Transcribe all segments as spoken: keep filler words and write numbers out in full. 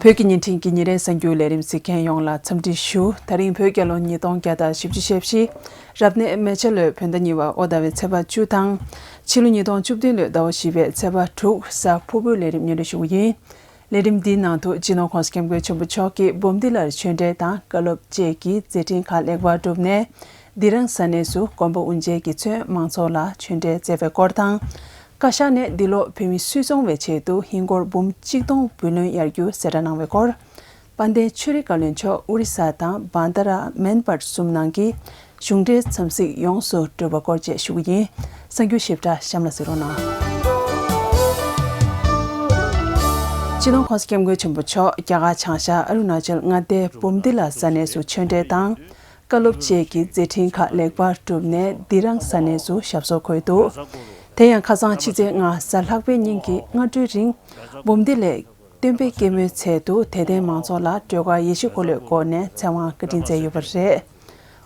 བོད་ཀྱི་བརྙན་འཕྲིན་གྱི་ཉིན་རེའི་གསར་འགྱུར་ལས་རིམ་གཟིགས་མཁན་ཡོངས་ལ་འཚམས་འདྲི་ཞུ། ད་རིང་བོད་རྒྱལ་ལོ་ཉིས་སྟོང་བརྒྱ་དང་བཞི་བཅུ་ཞེ་བཞི། རབ་གནས་མེ་བྱ་ལོའི་བོད་ཟླ་གཉིས་པ་ཨོ་ཟླ་བའི་ཚེས་པ་བཅུ་དང་། ཕྱི་ལོ་ཉིས་སྟོང་བཅུ་བདུན་ལོའི་ཟླ་བ་བཞི་པའི་ཚེས་པ་དྲུག། གཟའ་ཕུར་བུའི་ལས་རིམ་སྙན་སྒྲོན་ཞུ་གི་ཡིན། ལས་རིམ་འདིའི་ནང་དུ་སྤྱི་ནོར་༸གོང་ས་༸སྐྱབས་མགོན་ཆེན་པོ་མཆོག་གིས་འབུམ་སྡེ་ལར་ཆོས་འབྲེལ་དང་བཀའ་སློབ་བཅས་ཀྱི་མཛད་འཕྲིན་ཁག་ལེགས་པར་གྲུབ་ནས། སྡི་རང་ས་གནས་སུ་དགོན་པ་དབུ་འབྱེད་ཀྱིས་མཚོན་མང་ཚོགས་ལ་ཆོས་འབྲེལ་སྩལ་བའི་སྐོར་དང་། བཀའ་ཤག་ནས་འདི་ལོ་བོད་མི་སུད་ཚོང་བའི་ཆེད་དུ་ཧིན་སྒོར་འབུམ་གཅིག་སྟོང་བུ་ལོན་གཡར་རྒྱུ་གསལ་བསྒྲགས་གནང་བའི་སྐོར། དཔལ་ལྡན་ཆོས་རིག་བཀའ་བློན་མཆོག་ཨོ་རི་ས་དང་བྷན་དྷ་ར་མེན་བྷར་གསུམ་ནང་གི་གཞུང་འབྲེལ་འཚམས་གཟིགས་ཡོངས་སུ་གྲུབ་པ་སྐོར་བཅས་ཞུ་གི་ཡིན། གསར་འགྱུར་ཞིབ་ཕྲ་གཤམ་ལ་གཟིགས་རོགས་གནང་། སྤྱི་ནོར་༸གོང་ས་༸སྐྱབས་མགོན་ཆེན་པོ་མཆོག་རྒྱ་གར་བྱང་ཤར་ཨ་རུ་ན་ཅལ་མངའ་སྡེའི་འབུམ་སྡེ་ལ་ས་གནས་སུ་ཆོས་འབྲེལ་དང་། བཀའ་སློབ་བཅས་ཀྱི་མཛད་འཕྲིན་ཁག་ལེགས་པར་གྲུབ་ནས་སྡི་རང་ས་གནས་སུ་ཞབས་སོར་འཁོད་འདུག་དེ་ཡང་ཁ་སང་ཕྱི་ཚེས་ལྔ་གཟའ་ལྷག་པའི་ཉིན་གྱི་སྔ་དྲོའི་རིང་། འབུམ་སྡེ་ལས་སྟོན་པའི་སྐྱེད་མོས་ཚལ་དུ་དད་ལྡན་མང་ཚོགས་ལ་སྒྲོལ་དཀར་ཡེ་ཤེས་འཁོར་ལོའི་སྒོ་ནས་ཚེ་དབང་བཀའ་དྲིན་སྩལ་ཡོད་པ་རེད།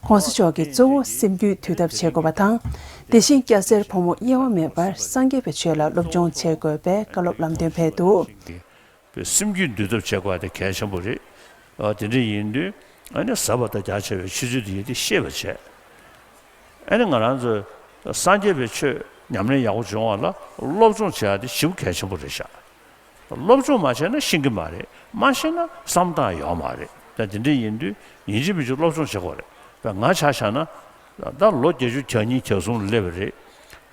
༸གོང་ས་མཆོག་གིས་གཙོ་བོ་སེམས་རྒྱུད་དུས་ཐབས་བྱེད་དགོས་པ་དང་། དེ་བཞིན་སྐྱ་སེར་ཕོ་མོ་དབྱེ་བ་མེད་པར་སངས་རྒྱས་པའི་ཆོས་ལ་སློབ་སྦྱོང་བྱེད་དགོས་པའི་བཀའ་སློབ་ལམ་སྟོན་ཕེབས་འདུག་སེམས་རྒྱུད་འདུལ་ཐབས་བྱེད་དགོས་པ་དེ་གལ་ཆེན་པོ་རེད། ཨ་དེ་འདྲ་ཡིན་དུས་ཨ་ནི་ཟབ་པ་དང་རྒྱ་ཆེ་བའི་ཆོས་ཚུལ་དེ་ཡིན་དེ་ཤེས་པ་བྱས། ཨ་ནི་ང་རང་ཚོ་སངས་རྒྱས་པའི་ཆོས་ཉམས་ལེན་ཡག་པོ་བྱུང་བ་ལ་སློབ་སྦྱོང་བྱེད་ཡ་དེ་ཞེ་པོ་གལ་ཆེན་པོ་རེད་ཤག་སློབ་སྦྱོང་མ་བྱས་ན་ཤེས་ཀྱི་མ་རེད། མ་ཤེས་ན་བསམ་སྟངས་ཡོད་མ་རེད། ད་དེ་འདྲ་ཡིན་དུས་ཡིན་གཅིག་མིན་གཅིག་སློབ་སྦྱོང་བྱེད་དགོས་རེད། ད་ང་ཆ་བཞག་ན་ད་ལོ་བརྒྱད་ཅུ་གྱ་གཉིས་གྱ་གསུམ་སླེབས་པ་རེད།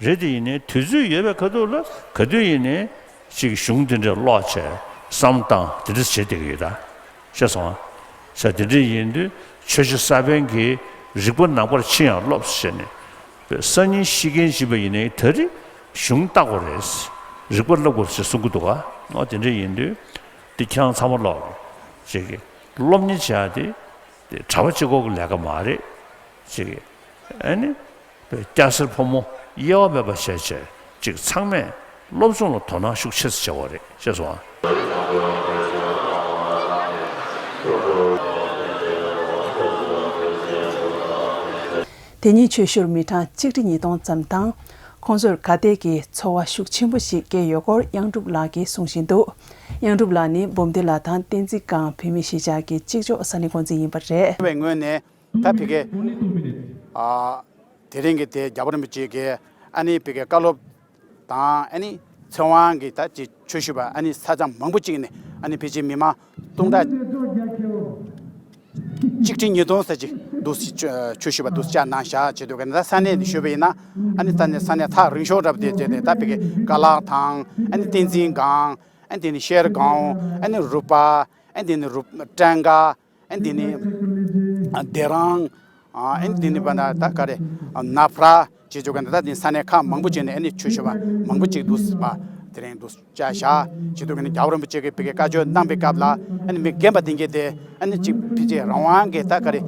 རེད་དེ་ཡིན་ནའི་དུས་ཚོད་ཡོད་པའི་ཁ་ཐུག་ལ་ག་དུས་ཡིན་ནའི་ཅིག་གཞུང་དེ་འདྲ་ཀློག་བྱས་བསམ་སྟངས་དེ་འདྲ་བྱེད་བསྡད་ཀྱི་ཡོད་ད། ཤེས་སོང་ཨ། ས་དེ་འདྲ་ཡིན་དུས་ཆོས་བཤད་ས་པཎ་གྱི་རིག་པ་ནང་པར་ཕྱིན་ཡང་སློབ་ཟེར་ནས། སང་ཉིན་ཤི་མཁན་ཅིག་ཡིན་པ་ཡིན་ནའི་ད་རེས་གཞུང་བལྟ་དགོས་རེད། རིག་པ་བསླབ་དགོས་ཞེས་གསུང་གི་འདུག་ག་ཨོ་དེ་འདྲ་ཡིན་དུས་དེ་ཁྱེད་རང་ཚང་མ་ཀློག་རོགས་ཅིག་སློབ་གཉེར་བྱ་དེ་དེ་གྲྭ་པ་གཅིག་པོ་གི་ལས་ཀ་མ་རེད་ཅིག་ཨ་ནི་སྐྱ་སེར་ཕོ་མོ་དབྱེ་བ་མེད་པ་བྱས་བྱས་ཅིག་ཚང་མས་སློབ་སྦྱོང་ལ་དོ་སྣང་ཤུགས་ཆེ་ཙམ་བྱེད་དགོས་རེད། ཤེས་སོང་ཨ། དེ་ཉིན་ཆོས་ཞུར་མི་གྲངས་ཆིག་ཁྲི་ཉིས་སྟོང་ཙམ་དང་། ཁོང་ཚོར་དགའ་དད་ཀྱི་ཚོར་བ་ཤུགས་ཆེན་པོ་ཞིག་སྐྱེས་ཡོད་སྐོར་དབྱངས་གྲུབ་ལགས་ཀྱིས་གསུང་བཞིན་འདུག་དབྱངས་གྲུབ་ལགས་ནི་འབུམ་སྡེ་ལ་དང་བསྟན་འཛིན་སྒང་བོད་མི་གཞིས་ཆགས་ཀྱི་གཅིག་ལྕོགས་ས་གནས་འགོ་འཛིན་ཡིན་པ་རེད། བའི་ངོས་ནས་ད་ཕ་གི་ཨ་དེ་རིང་གི་དེ་རྒྱལ་བ་རིན་པོ་ཆེ་གི་ཨ་ནི་ཕ་གི་བཀའ་སློབ་དང་ཨ་ནི་ཚེ་དབང་གི་ད་ཅིག་ཆོས་ཞུ་བ་ཨ་ནི་ས་མཚམས་མང་པོ་ཅིག་ནས་ཨ་ནི་ཕལ་ཆེར་མི་མང་སྟོང་ཕྲག་གཅིག་ཁྲི་ཉིས་སྟོང་ཙམ་ཅིག་འདུག་སེ་ཆོས་ཆོས་ཞུ་བ་འདུག་སེ་བཅར་གནང་བཞག་བྱེད་དུས་ག་ནས་ད་ས་གནས་འདི་ཞུས་པ་ཡིན་ན་ཨ་ནི་ད་ནས་ས་གནས་ཐག་རིང་ཤོས་འདྲ་པོ་དེ་བྱས་ནས་ད་ཕ་གི་ཀ་ལག་དང་ཨ་ནི་བསྟན་འཛིན་སྒང་ཨ་ནི་དེ་ནས་ཤེར་སྒང་ཨ་ནི་རུ་པ་ཨ་ནི་དེ་ནས་རུ་ཀྲན་ཀ་ཨ་ནི་དེ་ནི་ཨ་སྡེ་རང་། ཨ་ནི་དེ་ནི་པ་ན་ད་ག་རེ་ཨ་ན་ཕྲ་བྱེད་ཆོག་ག་ན་ད་དེ་ས་གནས་ཁག་མང་པོ་བྱས་ནས་ཨ་ནི་ཆོས་ཞུ་བ་མང་པོ་ཅིག་འདུག་པ། དེ་རིང་འདུག་བཅར་བཞག་བྱེད་དུས་ག་ནི་རྒྱལ་བ་རིན་པོ་ཆེ་གིས་ཕ་གི་བཀའ་ཆོས་གནང་པའི་སྐབས་ལ་ཨ་ནི་མི་རྒན་པ་དེ་གྱད་དེ་ཨ་ནི་ཅིག་ཕལ་ཆེར་རང་དབང་གི་ད་ག་རེ་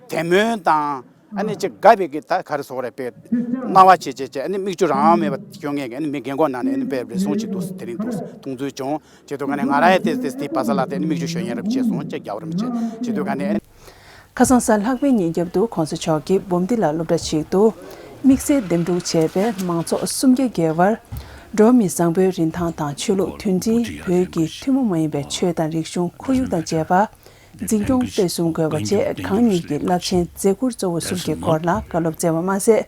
དད་མོས་དང་ཨ་ནི་ཅིག་དགའ་བའི་གི་ད་ག་རེ་ཟེར་དགོས་རེད་པས་སྣང་བ་བྱེད་བྱེད་བྱེད་ཨ་ནི་མིག་ཆུ་རང་དབང་མེད་པ་སྐྱོ་ངེས་ཀྱི་ཨ་ནི་མི་རྒན་གོག་ནང་ནས་ཨ་ནི་དཔེ་རེ་ཟུང་ཅིག་འདུག་དེ་རིང་འདུག་མཐོང་ཚུལ་བྱུང་། བྱེད་དུས་ག་ནས་ང་རང་ཡང་ཏེ་ཏེ་ཏེ་བ་ས་ལ་ཏེ་ནི་མིག་ཆུ་ཤོར་ཡིན་རབས་བྱས་སོང་ཅེས་རྒྱལ་བ་རིན་པོ་ཆེ་བྱེད་དུས་ག་ནས། ཁ་སང་གཟའ་ལྷག་པའི་ཉིན་རྒྱབ་ཏུ་གོང་ས་མཆོག་གིས་འབུམ་སྡེ་ལ་སློབ་གྲྭ་ཞིག་ཏུ་དམིགས་བསལ་འདེམས་སྒྲུག་བྱས་པའི་མང་ཚོགས་སུམ་བརྒྱ་བརྒལ་བར་འགྲོ་བ་མི་བཟང་པོའི་རིན་ཐང་དང་ཆོས་ལུགས་མཐུན་སྒྲིལ། བོད་ཀྱི་ཐུན་མོང་མ་ཡིན་པའི་ཆོས་དང་རིག་གཞུང་ཁོར་ཡུག་དང་བཅས་པ་འཛིན་སྐྱོང་སྤེལ་གསུམ་དགོས་པ་བཅས་གང་ཉིད་ཀྱི་རླབས་ཆེན་མཛད་ཁུར་གཙོ་བོ་གསུམ་གྱི་སྐོར་ལ་བཀའ་སློབ་སྩལ་བ་མ་ཟད།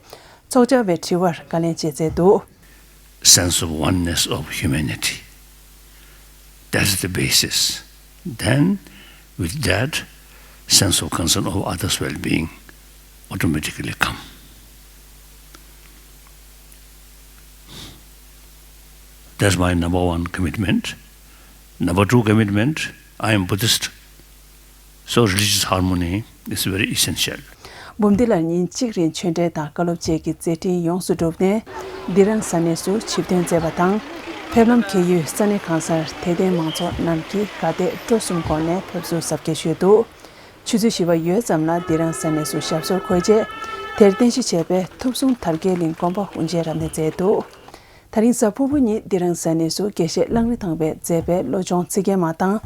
ཚོགས་བཅར་བའི་དྲི་བར་བཀའ་ལན་བཅས་སྩལ་འདུག Sense of oneness of humanity. That's the basis. Then, with that, sense of concern of others' well-being automatically come. That's my number one commitment. Number two commitment, I am Buddhist. So religious harmony is very essential. འབུམ་སྡེ་ལར་ཉིན་གཅིག་རིང་ཆོས་འབྲེལ་དང་བཀའ་སློབ་བཅས་ཀྱི་མཛད་འཕྲིན་ཡོངས་སུ་གྲུབ་ནས་སྡི་རང་ས་གནས་སུ་ཆིབས་ཐོན་མཛད་པ་དང་། ཕེབས་ལམ་འཁེལ་ཡུལ་ས་གནས་གང་སར་དད་ལྡན་མང་ཚོགས་རྣམས་ཀྱིས་དགའ་དད་སྤྲོ་གསུམ་སྒོ་ནས་ཕེབས་བསུ་གཟབ་རྒྱས་ཞུས་འདུག་ཆུ་ཚོད་བཞི་པ་ཡོལ་ཙམ་ལ་སྡི་རང་ས་གནས་སུ་ཞབས་སོར་འཁོད་རྗེས། དེར་རྟེན་གཞི་བྱས་པའི་ཐུབ་གསུང་དར་རྒྱས་གླིང་དགོན་པ་དབུ་འབྱེད་རབ་གནས་མཛད་འདུག་ད་རིང་གཟའ་ཕུར་བུ་ཉིན་སྡི་རང་ས་གནས་སུ་དགེ་བཤེས་གླང་རི་ཐང་པས་མཛད་པའི་བློ་སྦྱོང་ཚིག་བརྒྱད་མ་དང་།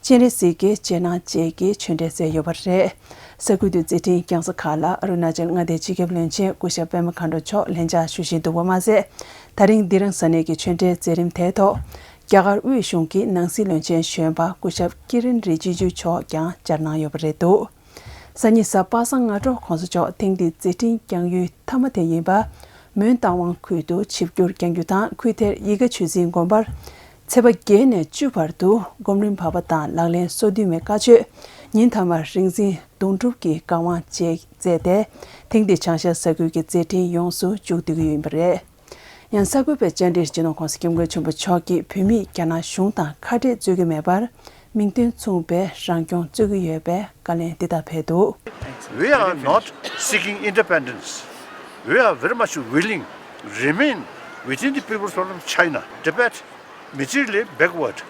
སྤྱན་རས་གཟིགས་ཀྱི་རྗེས་གནང་བཅས་ཀྱི་ཆོས་འབྲེལ་སྩལ་ཡོད་པ་རེད། ས་ཁུལ་དུ་མཛད་འཕྲིན་བསྐྱངས་ས་ཁག་ལ་ཨ་རུ་ན་ཅལ་མངའ་སྡེའི་སྤྱི་ཁྱབ་བློན་ཆེན་སྐུ་ཞབས་པད་མ་མཁའ་འགྲོ་མཆོག་ལྷན་བཅར་ཞུ་བཞིན་འདུག་པ་མ་ཟད། ད་རིང་སྡི་རང་ས་གནས་ཀྱི་ཆོས་འབྲེལ་མཛད་རིམ་དེའི་ཐོག་རྒྱ་གར་དབུས་གཞུང་གི་ནང་སྲིད་བློན་ཆེན་གཞོན་པ་སྐུ་ཞབས་ཀི་རན་རི་ཇི་ཇུ་མཆོག་ཀྱང་བཅར་གནང་ཡོད་པ་རེད་འདུག་ས་ཉི་གཟའ་པ་སངས་སྔ་དྲོ་གོང་ས་མཆོག་ཐེངས་འདིའི་མཛད་འཕྲིན་བསྐྱངས་ཡུལ་མཐའ་མ་དེ་ཡིན་པ། མོན་རྟ་དབང་ཁུལ་དུ་ཆིབས་བསྒྱུར་བསྐྱང་རྒྱུ་དང་། ཁུལ་དེར་ཡིད་དགའ་ཆོས་འཛིན་དགོན་པར་ཚེས་པ་བརྒྱད་ནས་བཅུ་བར་དུ་སྒོམ་རིམ་བག་པ་དང་ལག་ལེན་སོ་བདུན་མའི་བཀའ་ཆོས་ཉིན་ཐ་མར་རིག་འཛིན་གདུང་སྒྲུབ་ཀྱིས་བཀའ་དབང་བཅས་མཛད་དེ། ཐེངས་འདིའི་བྱང་ཤར་ས་ཁུལ་གྱི་མཛད་འཕྲིན་ཡོངས་སུ་མཇུག་བསྡུ་གི་ཡོད་པ་རེད། ཡང་གསར་འགོད་པས་བཅར་འདྲིར་སྤྱི་ནོར་༸གོང་ས་༸སྐྱབས་མགོན་ཆེན་པོ་མཆོག་གིས་བོད་མིས་རྒྱ་ནག་གཞུང་དང་ཁ་བྲལ་རྩོད་ཀྱི་མེད་པར། མིང་དོན་མཚུངས་པའི་རང་སྐྱོང་རྩོད་ཀྱི་ཡོད་པའི་བཀའ་ལན་འདི་ལྟར་ཕེབས་འདུག We are not seeking independence. We are very much willing remain within the People's Republic of China, Tibet, materially backward,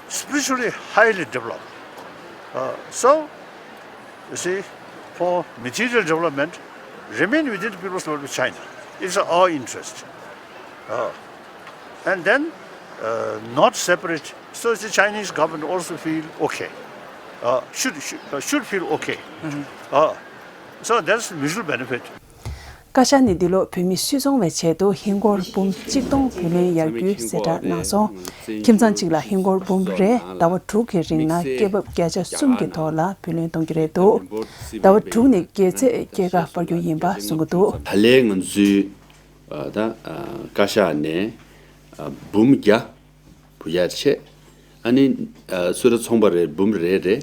spiritually highly developed. Uh, so, you see, for material development, remain within the People's Republic of China. It's our interest. Uh, and then, uh, not separate. So the Chinese government also feel okay. Uh, should, should, uh, should feel okay. Uh, so that's mutual benefit. བཀའ་ཤག་ནས་འདི་ལོ་བོད་མི་སུད་ཚོང་བའི་ཆེད་དུ་ཧིན་སྒོར་འབུམ་གཅིག་སྟོང་བུ་ལོན་གཡར་རྒྱུའི་གསལ་བསྒྲགས་གནང་སོང་། ཁྱིམ་ཚང་གཅིག་ལ་ཧིན་སྒོར་འབུམ་རེ་ཟླ་བ་དྲུག་གི་རིང་ལ་སྐྱེད་འབབ་བརྒྱ་ཆ་གསུམ་གྱི་ཐོག་ལ་བུ་ལོན་གཏོང་གི་རེད་འདུག་ཟླ་བ་དྲུག་ནས་བརྒྱད་ཚད་སྐྱེད་ཀ་སྤར་རྒྱུ་ཡིན་པ་གསུང་གི་འདུག་ད་ལན་ང་ཚོའི་ཨ་ད་ཨ་བཀའ་ཤག་ནས་ཨ་འབུམ་བརྒྱ་བུ་གཡར་བྱས། ཨ་ནི་ཨ་སུད་ཚོང་པ་རེར་འབུམ་རེ་རེ་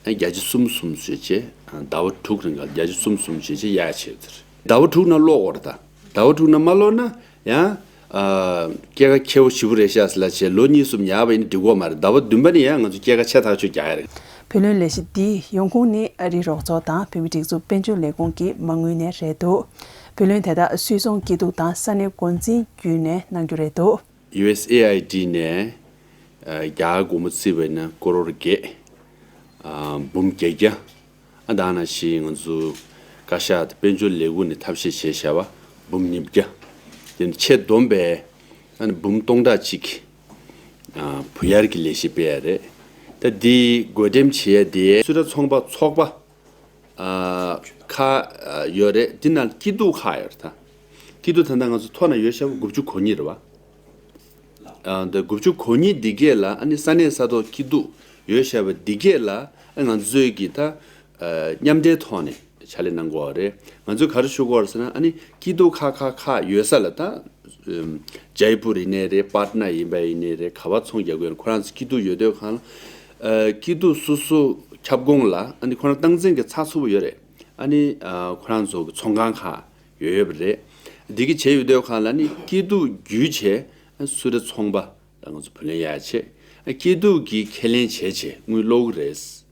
ཨ་བརྒྱ་ཆ་གསུམ་གསུམ་བཟོས་བྱས། ཨ་ཟླ་བ་དྲུག་རིང་ལ་བརྒྱ་ཆ་གསུམ་གསུམ་བཟོས་བྱས་གཡར་བྱས་ཚར། ཟླ་བ་དྲུག་ནང་ལོག་དགོས་རེད་ད། ཟླ་བ་དྲུག་ནང་མ་ལོག་ན་ཡང་ཨ་སྐྱེད་ཀ་ཁེ་པོ་ཞེ་པོ་རེད་ཤག་ཟེར་ལབ་བྱས་ལོ་གཉིས་གསུམ་ཉར་བ་ཡིན་ན་འགྲིག་གི་མ་རེད། ཟླ་བ་བདུན་པ་ནས་ཡང་ང་ཚོ་སྐྱེད་ཀ་ཆེ་ཐག་ཆོད་རྒྱག་ཡ་རེད། བུ་ལོན་ལས་གཞི་འདིའི་ཡོང་ཁུངས་ནི་ཨ་རིའི་རོགས་ཚོགས་དང་བོད་མིའི་སྒྲིག་འཛུགས་དཔལ་འབྱོར་ལས་ཁུངས་ཀྱི་མ་དངུལ་ནས་རེད་འདུག་བུ་ལོན་དེ་དག་སུད་ཚོང་སྐྱིད་སྡུག་དང་ས་གནས་འགོ་འཛིན་བརྒྱུད་ནས་གནང་རྒྱུ་རེད་འདུག་ཡུ་ཨེས་ཨེ་ཨའི་ཌི་ནས་ཨ་རྒྱ་གར་སྒོར་མོ་བརྩིས་པ་ཡིན་ན་ཀོ་རོར་བརྒྱད། ཨ་འབུམ་བརྒྱད་བརྒྱ། ཨ་ད་ནང་བཞིན་ང་ཚོ་བཀའ་ཤག་དང་དཔལ་འབྱོར་ལས་ཁུངས་ནས་ཐབས་ཤེས་བྱས་བཞག་པ་འབུམ་ཉིས་བརྒྱ། དེ་ནས་ཆེས་བསྡོམས་པས་ཨ་ནི་འབུམ་སྟོང་ཕྲག་གཅིག་ཨ་བུ་གཡར་གྱི་ལས་གཞི་སྤེལ་ཡ་རེད། ད་འདི་བགོ་འགྲེམས་བྱེད་ཡ་དེ་སུད་ཚོང་པ་ཚོགས་པ་ཨ་ཁག་ཨ་ཡོད་རེད། འདི་ནང་སྐྱིད་སྡུག་ཁག་ཡོད་རེད་ད། སྐྱིད་སྡུག་ད་ལྟ་ང་ཚོ་ཐོག་ན་ཡོད་བཞག་པ་དགུ་བཅུ་གོ་གཉིས་རེད་བ། ཨ་འདི་དགུ་བཅུ་གོ་གཉིས་འདི་གས་ལ་ཨ་ནི་ས་གནས་ས་ཐོག་སྐྱིད་སྡུག་ཡོད་བཞག་པ་འདི་གས་ལ་ཨ་ང་ཚོས་ཀྱི་ད་ཨ་མཉམ་འབྲེལ་ཐོག་ནས་ཕྱག་ལས་གནང་དགོས་པ་རེད། ང་ཚོས་ག་རེ་ཞུ་དགོས་རེད་ཟེར་ན། ཨ་ནི་སྐྱིད་སྡུག་ཁག་ཁག་ཁག་ཡོད་ས་ལ་ད་ཨམ་ཇའི་པུར་ཡིན་ནའི་རེད། པཊ་ན་ཡིན་པ་ཡིན་ནའི་རེད། ག་པར་ཚོང་རྒྱག་དགོས་ན་ཁོ་རང་ཚོ་སྐྱིད་སྡུག་ཡོད་དུས་གང་ལ་ཨ་སྐྱིད་སྡུག་སོ་སོ་ཁྱབ་ཁོངས་ལ་ཨ་ནི་ཁོ་རང་སྟངས་འཛིན་གྱི་ཚགས་ཚུད་པོ་ཡོད་རེད། ཨ་ནི་ཨ་ཁོ་རང་ཚོ་གི་ཚོང་ཁང་ཁག་ཡོད་ཡོད་པ་རེད། འདི་གི་བྱས་ཡོད་དུས་གང་ལ་ནི་སྐྱིད་སྡུག་བརྒྱུད་བྱས་ཨ་སུད་ཚོང་པ་ལ་ང་ཚོ་བུ་ལོན་གཡར་བྱས། ཨ་སྐྱིད་སྡུག་གི་ཁས་ལེན་བྱས་བྱས་དངུལ་སློག་གི་རེད།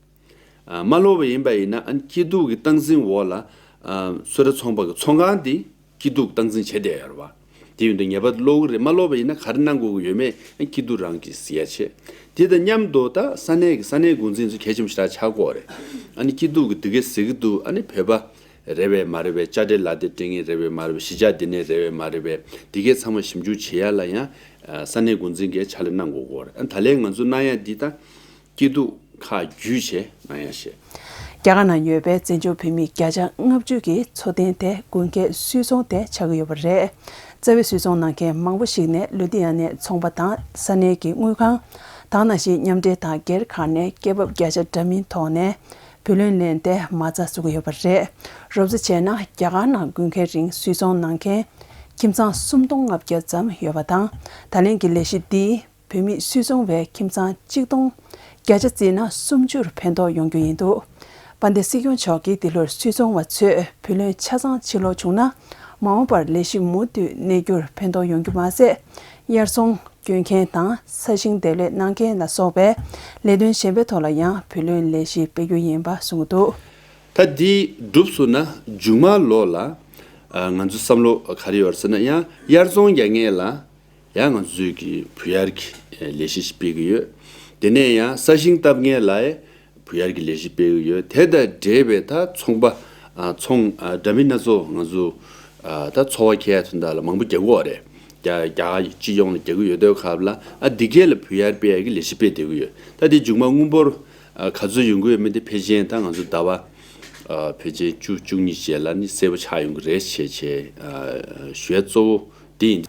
ཨ་མ་སློག་པ་ཡིན་པ་ཡིན་ན་ཨ་སྐྱིད་སྡུག་གི་སྟངས་འཛིན་འོག་ལ་ཨ་སུད་ཚོང་པ་གི་ཚོང་ཁང་འདི་སྐྱིད་སྡུག་སྟངས་འཛིན་བྱས་བསྡད་ཡོད་རེད་བ། དེ་ཡིན་དུས་ངེས་པར་དུ་སློག་གི་རེད། མ་སློག་པ་ཡིན་ན་ག་རེ་གནང་དགོས་ཀྱི་ཡོད་མེད་ཨ་སྐྱིད་སྡུག་རང་གིས་གཟིགས་ཡ་བྱས། དེ་དང་མཉམ་དུ་ད་ས་གནས་ཀྱི་ས་གནས་འགོ་འཛིན་ཚོ་གལ་ཆེན་པོ་ཞེ་དྲག་ཆགས་ཀྱི་ཡོད་རེད། ཨ་ནི་སྐྱིད་སྡུག་གི་འདི་གས་གཟིགས་ཀྱི་འདུག་ཨ་ནི་བོད་པ་རེད་པས་མ་རེད་པས། དཔྱ་ཁྲལ་ལག་དེབ་སྤྲད་མཁན་རེད་པས་མ་རེད་པས། གཞིས་ཆགས་འདི་ནས་རེད་པས་མ་རེད་པས། འདི་གས་ཚང་མ་ཞིབ་འཇུག་བྱེད་ཡ་ལ་ཡང་ཨ་ས་གནས་འགོ་འཛིན་གྱིས་ཕྱག་ལས་གནང་དགོས་ཀྱི་ཡོད་རེད། ཨ་ད་ལན་ང་ཚོ་གནང་ཡ་འདི་ད་སྐྱིད་སྡུག་ཁག་བརྒྱུད་བྱས་གནང་ཡ་བྱས། རྒྱ་གར་ནང་ཡོད་པའི་བཙན་བྱོལ་བོད་མི་བརྒྱ་ཆ་ལྔ་བཅུ་གི་འཚོ་རྟེན་དེ་དགུན་ཁའི་སུད་ཚོང་དེ་ཆགས་ཀྱི་ཡོད་པ་རེད། རྩ་བའི་སུད་ཚོང་གནང་མཁན་མང་པོ་ཞིག་ནས་ལུ་དྷི་ཡ་ནའི་ཚོང་པ་དང་ས་གནས་ཀྱི་དངུལ་ཁང་། ད་ག་ནང་བཞིན་མཉམ་འབྲེལ་དང་སྒེར་ཁག་ནས་སྐྱེད་འབབ་བརྒྱ་ཆ་འདྲ་མིན་ཐོག་ནས་བུ་ལོན་ལེན་ཏེ་མ་རྩ་བཙུགས་ཀྱི་ཡོད་པ་རེད། རོབ་ཙམ་བྱས་ན་རྒྱ་གར་ནང་དགུན་ཁའི་རིང་སུད་ཚོང་གནང་མཁན་ཁྱིམ་ཚང་སུམ་སྟོང་ལྔ་བརྒྱ་ཙམ་ཡོད་པ་དང་། ད་ལན་གྱི་ལས་གཞི་འདིས་བོད་མི་སུད་ཚོང་བའི་ཁྱིམ་ཚང་གཅིག་སྟོང་བརྒྱ་ཆ་བརྩིས་ན་སུམ་ཅུར་ཕན་ཐོགས་ཡོང་རྒྱུ་ཡིན་འདུག་དཔལ་ལྡན་སྲིད་སྐྱོང་མཆོག་གིས་འདི་ལོར་སུད་ཚོང་བ་ཚོས་བུ་ལོན་ཆ་ཚང་ཕྱིར་སློག་བྱུང་ན། མ་འོངས་པར་ལས་གཞི་མུ་མཐུད་གནས་རྒྱུར་ཕན་ཐོགས་ཡོང་རྒྱུ་མ་ཟད། དབྱར་ཚོང་སྐྱོན་མཁན་དང་ས་ཞིང་འདེབས་ལས་གནང་མཁན་ལ་སོགས་པའི་ལས་དོན་གཞན་པའི་ཐོག་ལ་ཡང་བུ་ལོན་ལས་གཞི་སྤེལ་རྒྱུ་ཡིན་པ་གསུངས་འདུག་ད་འདི་འགྲུབ་སོང་ན་མཇུག་མ་ལོ་ལ་ཨ་ང་ཚོ་བསམ་བློ་ག་རེ་ཡོད་ཟེར་ན། ཡང་དབྱར་ཚོང་རྒྱག་མཁན་ལ་ཡང་ང་ཚོས་ཀྱི་བུ་གཡར་གྱི་ལས་གཞི་ཞིག་སྤེལ་གྱི་ཡོད། དེ་ནས་ཡང་ས་ཞིང་བཏབ་མཁན་ལ་བུ་གཡར་གྱི་ལས་གཞི་སྤེལ་གྱི་ཡོད། དེ་དང་འབྲེལ་བའི་ད་ཚོང་པ་ཨ་ཚོང་ཨ་འདྲ་མིན་སྣ་ཚོགས་ང་ཚོ་ཨ་ད་འཚོ་བ་འཁྱེར་ཡ་དོན་དག་ལ་མང་པོ་རྒྱག་གི་ཡོད་རེད། རྒྱ་རྒྱ་གར་སྤྱི་ཡོངས་ལ་རྒྱག་གི་ཡོད་དུས་སྐབས་ལ་ཨ་འདི་གས་ལ་བུ་གཡར་སྤེལ་ཡ་གི་ལས་གཞི་སྤེལ་བསྡད་ཀྱི་ཡོད། ད་འདི་མཇུག་མ་དངུལ་འབོར་ཨ་ག་ཚོད་ཡོང་གི་ཡོད་མེད་དེ་ཕལ་ཆེར་ད་ང་ཚོ་ཟླ་བ་ཨ་ཕལ་ཆེར་བཅུ་བཅུ་གཉིས་རྗེས་ལ་ནི་གསལ་པོ་ཆགས་ཡོང་གི་རེད་ཞེས་བྱས་ཨ་ཞུ་ཡ་གཙོ་བོ་འདི་ཡིན།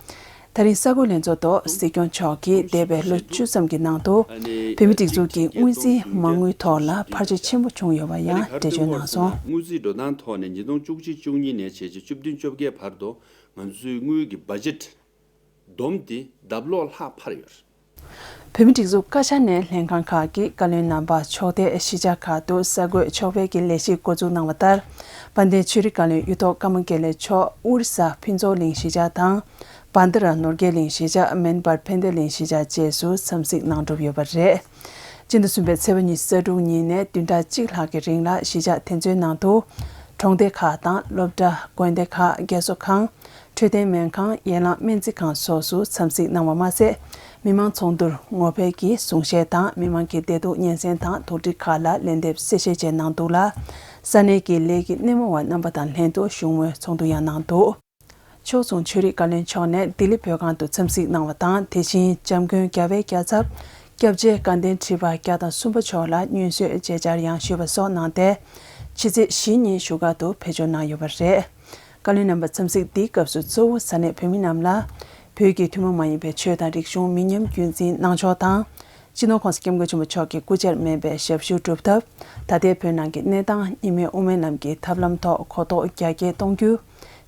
ད་རིང་གསར་འགོད་ལྷན་ཚོགས་ཐོག་སྲིད་སྐྱོང་མཆོག་གིས་འདས་པའི་ལོ་བཅུ་ཙམ་གྱི་ནང་དུ་བོད་མིའི་སྒྲིག་འཛུགས་ཀྱི་དངུལ་རྩིས་མ་དངུལ་ཐོག་ལ་འཕར་ཆ་ཆེན་པོ་བྱུང་ཡོད་པ་ཡང་འགྲེལ་བརྗོད་གནང་སོང་། དངུལ་རྩིས་འགྲོ་སྟངས་ཐོག་ནས་ཉིས་སྟོང་བཅུ་གཅིག་བཅུ་གཉིས་ནས་བྱས་རྗེས་བཅུ་བདུན་བཅོ་བརྒྱད་བར་དུ་ང་ཚོའི་དངུལ་གྱི་བ་ཇེཊ་བསྡོམས་ཏེ་ལྡབ་ལོག་ལྷག་འཕར་ཡོད། བོད་མིའི་སྒྲིག་འཛུགས་བཀའ་ཤག་ནས་ལྷན་ཁང་ཁག་གི་བཀའ་བློན་རྣམ་པ་ཕྱོགས་མཐའི་གཞིས་ཆགས་ཁག་ཏུ་གསར་འགོད་ཕྱོགས་ཕེབས་ཀྱི་ལས་གཞི་འགོ་འཛུགས་གནང་བ་ལྟར། དཔལ་ལྡན་ཆོས་རིག་བཀའ་བློན་གཡུ་ཐོག་ཀརྨ་དགེ་ལེགས་མཆོག་ཨོ་རི་ས་ཕུན་ཚོགས་གླིང་གཞིས་ཆགས་དང་། བྷན་དྷ་ར་ནོར་རྒྱས་གླིང་གཞིས་ཆགས། སྨན་པར་ཕན་བདེ་གླིང་གཞིས་ཆགས་བཅས་སུ་འཚམས་གཟིགས་གནང་གྲུབ་ཡོད་པ་རེད། སྤྱི་ཟླ་གསུམ་པའི་ཚེས་པ་ཉི་ཤུ་རྩ་དྲུག་ཉིན་ནས་བདུན་ཕྲག་གཅིག་ལྷག་གི་རིང་ལ་གཞིས་ཆགས་དེ་ཚོའི་ནང་དུ་གྲོང་སྡེ་ཁག་དང་སློབ་གྲྭ། དགོན་སྡེ་ཁག་རྒས་གསོ་ཁང་། འཕྲོད་བསྟེན་སྨན་ཁང་། ཡན་ལག་སྨན་རྩིས་ཁང་སོགས་སུ་འཚམས་གཟིགས་གནང་བ་མ་ཟད། མི་མང་ཚོགས་འདུར་ངོ་འཕྲོད་ཀྱིས་གསུང་བཤད་དང་མི་མང་གི་བདེ་སྡུག་སྙན་སེང་དང་དོགས་འདྲི་ཁག་ལ་ལན་འདེབས་གསལ་བཤད་བཅས་གནང་འདུག་ལ། ས་གནས་ཀྱི་ལས་ཀྱི་སྣེ་མོ་བ་རྣམ་པ་དང་ལྷན་དུ་བཞུགས་མོལ་ཚོགས་འདུ་ཡང་གནང་འདུག་ཕྱོགས་མཚུངས་ཆོས་རིག་བཀའ་བློན་མཆོག་ནས་ལྡི་ལི་བོད་ཁང་དུ་འཚམས་གཟིགས་གནང་བ་དང་། དེ་བཞིན་འཇམ་མགོན་རྒྱལ་བའི་རྒྱལ་ཚབ་སྐྱབས་རྗེ་དགའ་ལྡན་ཁྲི་པ་བརྒྱ་དང་གསུམ་པ་མཆོག་ལ་སྙན་གསོལ་མཇལ་བཅར་ཡང་ཞུས་པ་སོགས་གནང་སྟེ། ཕྱི་ཚེས་བཞི་ཉིན་བཞུགས་སྒར་དུ་ཕེབས་འབྱོར་གནང་ཡོད་པ་རེད། བཀའ་བློན་རྣམ་པ་འཚམས་གཟིགས་འདིའི་སྐབས་སུ་གཙོ་བོ་ས་གནས་བོད་མི་རྣམས་ལ་བོད་ཀྱི་ཐུན་མོང་མ་ཡིན་པའི་ཆོས་དང་རིག་གཞུང་མི་ཉམས་རྒྱུན་འཛིན་གནང་ཕྱོགས་དང་། སྤྱི་ནོར་༸གོང་ས་༸སྐྱབས་མགོན་ཆེན་པོ་མཆོག་གི་སྐུ་ཕྱྭར་སྨན་པའི་ཞབས་ཞུ་སྒྲུབ་ཐབས། ད་ལྟའི་བོད་ནང་གི་གནས་སྟངས། གཉིས་སྨན་དབུ་མའི་ལམ་གྱི་ཐབས་ལམ་ཐོག་གོ་རྟོགས་རྒྱ་སྐྱེད་གཏོང་རྒྱུ།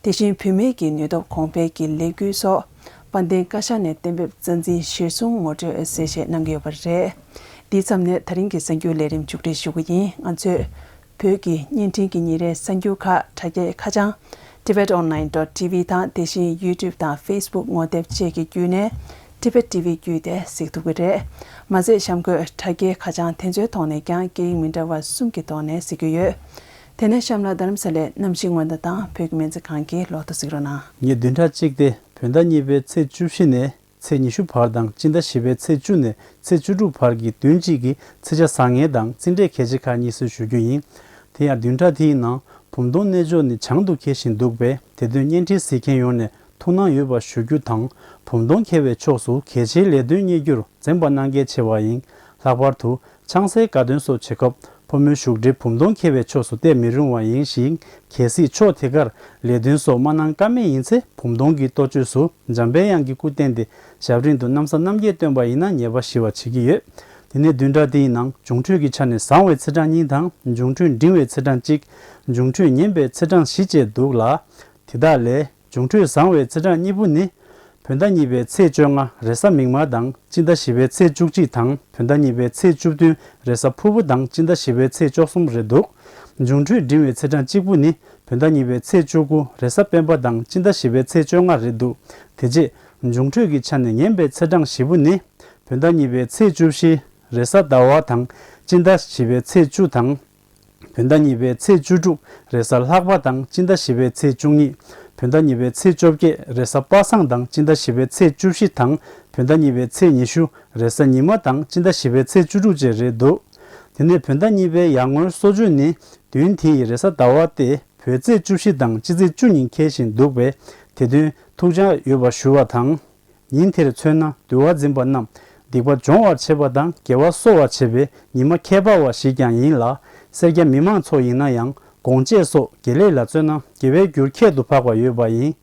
དེ་བཞིན་བུད་མེད་ཀྱི་ནུས་སྟོབས་གོང་འཕེལ་གྱི་ལས་འགུལ་སོགས། དཔལ་ལྡན་བཀའ་ཤག་ནས་གཏན་འབེབས་རྩ་འཛིན་གཞིར་བཟུང་ངོ་སྤྲོད་གསལ་བཤད་གནང་གི་ཡོད་པ་རེད། འདིའི་མཚམས་ནས་ད་རིང་གི་གསར་འགྱུར་ལས་རིམ་མཇུག་སྒྲིལ་ཞུ་གི་ཡིན། ང་ཚོས་བོད་ཀྱི་བརྙན་འཕྲིན་གྱི་ཉིན་རེའི་གསར་འགྱུར་ཁག་དྲ་རྒྱའི་ཁ་བྱང་tibet online dot tv དང་། དེ་བཞིན་YouTube དང་Facebook ངོ་དེབ་བཅས་ཀྱི་བརྒྱུད་ནས་Tibet T V བརྒྱུད་དེ་གཟིགས་ཐུབ་ཀྱི་རེད། མ་ཟད་གཤམ་འཁོད་དྲ་རྒྱའི་ཁ་བྱང་དེ་ཚོའི་ཐོག་ནས་ཀྱང་སྐད་ཡིག་མི་འདྲ་བ་གསུམ་གྱི་ཐོག་ནས་གཟིགས་རྒྱུ་ཡོད། དེ་ནས་གཤམ་ལ་རྡ་རམ་ས་ལའི་གནམ་གཤིས་སྔོན་བརྡ་དང་བོད་ཀྱི་སྨན་རྩིས་ཁང་གི་ལོ་ཐོ་གཟིགས་རོགས་གནང་། ཉེ་བདུན་ཕྲག་གཅིག་སྟེ་བོད་ཟླ་གཉིས་པའི་ཚེས་བཅུ་བཞི་ནས་ཚེས་ཉི་ཤུ་བར་དང་སྤྱི་ཟླ་བཞི་པའི་ཚེས་བཅུ་ནས་ཚེས་བཅུ་དྲུག་བར་གྱི་བདུན་གཅིག་གི་ཚེས་ཆ་བཟང་ངན་དང་རྩིས་འབྲས་གལ་ཆེ་ཁག་གཉིས་སུ་ཞུ་རྒྱུ་ཡིན། དེ་ཡང་བདུན་ཕྲག་དེའི་ནང་བུམ་སྟོང་གནས་མཆོག་ནི་བྱང་དུ་འཁེལ་བཞིན་འདུག་པས། དེ་དོན་བརྙན་འཕྲིན་གཟིགས་མཁན་ཡོངས་ནས་ཐུགས་སྣང་ཡོད་པ་ཞུ་རྒྱུ་དང་། བུམ་སྟོང་འཁེལ་བའི་ཕྱོགས་སུ་གལ་ཆེའི་ལས་དོན་གཉེར་རྒྱུར་འཛེམ་པ་གནང་གལ་ཆེ་བ་ཡིན། ལྷག་པར་དུ་ཆང་སའི་དགའ་སྟོན་སོགས་བྱེད་སྐབས་ཕོ་མོའི་བཞུགས་གྲལ་བུམ་སྟོང་འཁེལ་བའི་ཕྱོགས་སུ་གཏད་མི་རུང་བ་ཡིན་ཞིང་། གལ་སྲིད་ཕྱོགས་དེ་གར་ལས་དོན་སོགས་མ་གནང་ཀ་མེད་ཡིན་ཚེ། བུམ་སྟོང་གི་གཏོ་བཅོས་སུ་འཇམ་དཔལ་དབྱངས་ཀྱི་སྐུ་བསྟན་ཏེ་ཞབས་རིམ་དུ་གནམ་ས་གནམ་གྱིས་བཏོན་པ་ཡིན་ན་ཉེས་པ་ཞི་བར་བྱེད་ཀྱི་ཡོད། དེ་ནས་བདུན་ཕྲག་འདིའི་ནང་འབྱུང་འཕྲོད་ཀྱི་ཆ་ནས་བཟང་བའི་ཚེས་གྲངས་གཉིས་དང་། འབྱུང་འཕྲོད་འབྲིང་བའི་ཚེས་གྲངས་གཅིག་འབྱུང་འཕྲོད་ངན་པའི་ཚེས་གྲངས་བཞི་བཅས་འདུག་ལ། དེ་དག་ལས། འབྱུང་འཕྲོད་བཟང་བའི་ཚེས་གྲངས་གཉིས་པོ་ནི། བོད་ཟླ་གཉིས་པའི་ཚེས་བཅོ་ལྔ་རེས་གཟའ་མིག་དམར་དང་སྤྱི་ཟླ་བཞི་པའི་ཚེས་བཅུ་གཅིག་དང་བོད་ཟླ་གཉིས་པའི་ཚེས་བཅུ་བདུན་རེས་གཟའ་ཕུར་བུ་དང་སྤྱི་ཟླ་བཞི་པའི་ཚེས་བཅུ་གསུམ་རེད་འདུག་འབྱུང་འཕྲོད་འབྲིང་བའི་ཚེས་གྲངས་གཅིག་པོ་ནི། བོད་ཟླ་གཉིས་པའི་ཚེས་བཅུ་དགུ་རེས་གཟའ་སྤེན་པ་དང་སྤྱི་ཟླ་བཞི་པའི་ཚེས་བཅོ་ལྔ་རེད་འདུག་དེ་རྗེས་འབྱུང་འཕྲོད་ཀྱི་ཆ་ནས་ངན་པའི་ཚེས་གྲངས་བཞི་པོ་ནི། བོད་ཟླ་གཉིས་པའི་ཚེས་བཅུ་བཞི་རེས་གཟའ་ཟླ་བ་དང་སྤྱི་ཟླ་བཞི་པའི་ཚེས་བཅུ་དང་། བོད་ཟླ་གཉིས་པའི་ཚེས་བཅུ་དྲུག་རེས་གཟའ་ལྷག་པ་དང་སྤྱི་ཟླ་བཞི་པའི་ཚེས་བཅུ་གཉིས། བོད་ཟླ་གཉིས་པའི་ཚེས་བཅོ་བརྒྱད་རེས་གཟའ་པ་སངས་དང་སྤྱི་ཟླ་བཞི་པའི་ཚེས་བཅུ་བཞི་དང་། བོད་ཟླ་གཉིས་པའི་ཚེས་ཉི་ཤུ་རེས་གཟའ་ཉི་མ་དང་སྤྱི་ཟླ་བཞི་པའི་ཚེས་བཅུ་དྲུག་བཅས་རེད་འདུག་དེ་ནས་བོད་ཟླ་གཉིས་པའི་ཡར་ངོའི་སྲོག་གཅོད་ནི་བདུན་དེ་ཡི་རེས་གཟའ་ཟླ་བ་སྟེ་བོད་ཚེས་བཅུ་བཞི་དང་སྤྱི་ཚེས་བཅུ་ཉིན་འཁེལ་བཞིན་འདུག་པས། དེ་དོན་ཐུགས་འཇགས་ཡོད་པ་ཞུ་བ་དང་། ཉིན་དེར་མཚོན་ན་འདུལ་བ་འཛིན་པ་རྣམས་སྡིག་པ་སྦྱོང་བར་བྱེད་པ་དང་དགེ་བ་གསོ་བར་བྱེད་པའི་ཉི་མ་ཁྱད་པར་བ་ཞིག་ཀྱང་ཡིན་ལ། སེར་སྐྱ་མི་མང་ཚོ་ཡིན་ན་ཡང་སྒོང་སྐྱེས་སོགས་དགེ་ལེགས་ལ་བརྩོན་ན་དགེ་བའི་རྒྱུར་ཁྱད་དུ་འཕགས་པ་ཡོད་པ་ཡིན།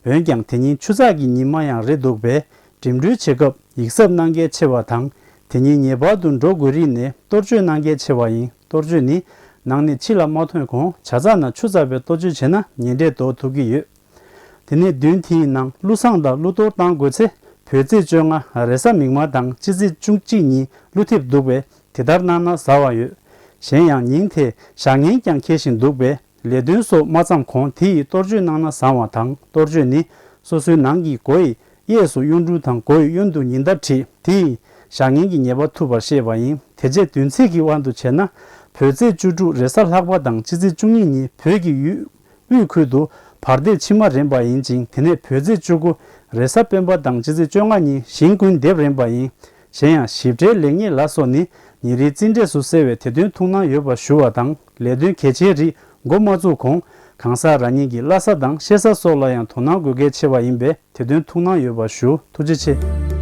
འོན་ཀྱང་དེ་ཉིན་ཆུ་ཚགས་ཀྱི་ཉི་མ་ཡང་རེད་འདུག་པས། འགྲིམ་འགྲུལ་བྱེད་སྐབས་ཡིད་གཟབ་གནང་གལ་ཆེ་བ་དང་། དེ་ཉིན་ངེས་པར་དུ་འགྲོ་དགོས་རིགས་ནས་གཏོར་བཅོས་གནང་གལ་ཆེ་བ་ཡིན། གཏོར་བཅོས་ནི། ནང་ནས་ཕྱི་ལ་མ་ཐོན་གོང་ཇ་ཚགས་ནང་ཆུ་ཚ་བའི་གཏོར་བཅོས་བྱས་ན་ཉེ་འབྲས་ལྡོག་ཐུབ་ཀྱི་ཡོད། དེ་ནས་བདུན་དེའི་ནང་ཀླུ་བསང་དང་ཀླུ་གཏོར་བཏང་དགོས་ཚེ། བོད་ཚེས་བཅོ་ལྔ་རེས་གཟའ་མིག་དམར་དང་སྤྱི་ཚེས་བཅུ་གཅིག་ཉིན་ཀླུ་ཐེབས་འདུག་པས། དེ་ལྟར་གནང་ན་བཟང་བ་ཡོད། གཞན་ཡང་ཉིན་དེ་བཞག་ཉིན་ཀྱང་འཁེལ་བཞིན་འདུག་པས། ལས་དོན་སོགས་མ་བརྩམས་གོང་དེ་ཡི་གཏོར་བཅོས་གནང་ན་བཟང་བ་དང་། གཏོར་བཅོས་ནི། སོ་སོའི་ནང་གི་སྒོ་ཡི་གཡས་སུ་གཡུང་དྲུང་དང་སྒོ་ཡི་གཡོན་དུ་ཉི་ཟླ་བྲིས། དེ་ཡི་བཞག་ཉིན་གྱི་ཉེས་པ་ཐུབ་པར་བཤད་པ་ཡིན། དེ་རྗེས་བདུན་ཚིགས་ཀྱི་དབང་དུ་བྱས་ན། བོད་ཚེས་བཅུ་དྲུག་རེས་གཟའ་ལྷག་པ་དང་སྤྱི་ཚེས་བཅུ་གཉིས་ཉིན་བོད་ཀྱི་ཡུལ་དབུས་ཁུལ་དུ་བར་སྡེབ་ཕྱི་མ་རན་པ་ཡིན་ཅིང་། དེ་ནས་བོད་ཚེས་བཅུ་དགུ་རེས་གཟའ་སྤེན་པ་དང་སྤྱི་ཚེས་བཅོ་ལྔ་ཉིན་ཞིང་ཀུན་འདེབས་རན་པ་ཡིན། གཞན་ཡང་ཞིབ་ཕྲའི་ལེགས་ཉེས་ལ་སོགས་ནི་ཉིན་རེའི་རྩིས་འབྲས་སུ་གསལ་བས། དེ་དོན་ཐུགས་སྣང་ཡོད་པ་ཞུ་བ་དང་། ལས་དོན་གལ་ཆེའི་རིགས་འགོ་མ་བཙུགས་གོང་གང་ཟག་རང་ཉིད་ཀྱི་བླ་གཟའ་དང་གཤེད་གཟའ་སོགས་ལ་ཡང་དོ་སྣང་དགོས་གལ་ཆེ་བ་ཡིན་པས། དེ་དོན་ཐུགས་སྣང་ཡོད་པ་ཞུ། ཐུགས་རྗེ་ཆེ།